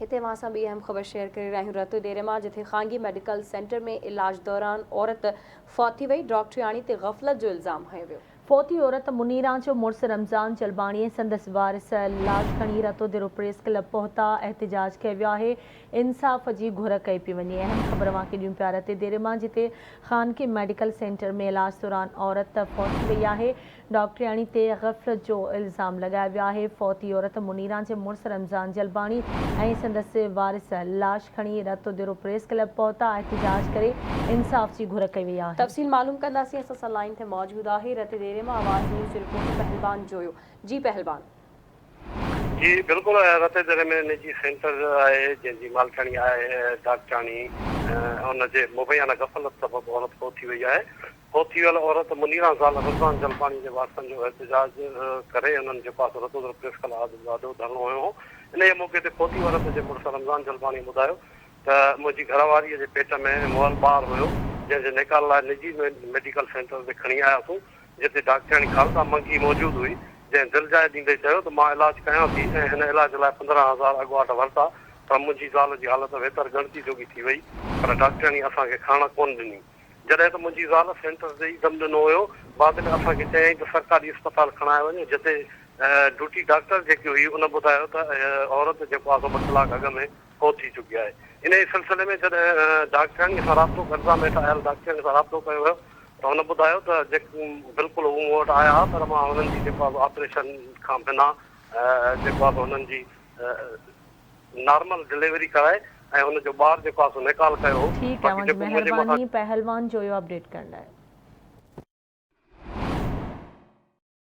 هتي اوهان سان ٻي اهم خبر شيئر ڪري رهيا آهيون رتو ديري مان جتي خانگي ميڊيڪل سينٽر ۾ علاج دوران عورت فوت ٿي وئي، ڊاڪٽرياڻي تي غفلت جو الزام هنيو ويو. فوتي عورت منيران جو مڙس رمضان جلباڻي ۽ سندس وارث لاش کڻي رتوديرو پريس ڪلب پهتا، احتجاج ڪيو ويو آهي، انصاف جي گهر ڪئي پئي وڃي. اهم خبر اوهان کي ڏيون پيا رتي ديري مان جتي خانگي ميڊيڪل سينٽر ۾ علاج دوران عورت فوت ٿي وئي آهي، ڊاڪٽرياڻي تي غفلت جو الزام لڳايو ويو آهي، فوتي عورت منيران جي مڙس رمضان جلباڻي ۽ سندس وارث لاش کڻي رتوديرو پريس ڪلب پهتا، احتجاج ڪري انصاف جي گهر ڪئي وئي آهي. تفصيل معلوم ڪنداسين اسان سان لائين تي موجود آهي رتيديري مان آواز نيوز جو رپورٽر پهلوان جويو جي پهلوان. جي بلڪل رتيديري ۾ نجي سينٽر آهي جنهن جي مالڪاڻي آهي ڊاڪٽرياڻي ان جي مبينا غفلت سبب عورت فوت ٿي وئي آهي فوت ٿي ويل عورت منيران زال رمضان جلباڻي جي وارثن جو احتجاج ڪري انهن جي پاس رتودر پريس ڪلب آڏو ڌرڻو هنيو هو. انهيء موقعي تي فوتي عورت جي مڙس رمضان جلباڻي ٻڌايو ته منهنجي گهرواريء جي پيٽ ۾ مئل ٻار هيو جنهن جي نيڪال لاء نجي ميڊيڪل سينٽر تي کڻي آياسون جتي ڊاڪٽرياڻي خالده منگي موجود هئي جنهن دلجاء ڏيندي چيو ته مان علاج ڪيان ٿي ۽ هن علاج لاء 15 هزار اڳواٽ ورتا پر منهنجي زال جي حالت ويتر ڳڻتي جوڳي ٿي وئي پر ڊاڪٽرياڻي اسان کي کڻڻ ڪونه ڏني. جڏهن ته منهنجي زال سينٽر تي ئي دم ڏنو هيو. بعد ۾ اسان کي چيائين ته سرڪاري اسپتال کڻائي وڃو جتي ڊيوٽي ڊاڪٽر جيڪي هئي ان ٻڌايو ته عورت جيڪو آهي سو ٻه ڪلاڪ اڳ ۾ فوت ٿي چڪي آهي. انهيء سلسلي ۾ جڏهن ڊاڪٽرياڻيء سان رابطو الزام هيٺ آيل ڊاڪٽرياڻي سان رابطو ڪيو ويو ته هن ٻڌايو ته بلڪل هو مون وٽ آيا ها پر مان هنن جي جيڪو آهي سو آپريشن کان بنا جيڪو آهي سو هنن جي نارمل ڊليوري ڪرائي ۽ ان جو ٻار جيڪو آهي سو نيڪال ڪيو هو ٺيڪ آهي باقي اوهان جي جيڪو منهنجي مٿان مهرباني پهلوان جويو اپڊيٽ ڪرڻ لاء.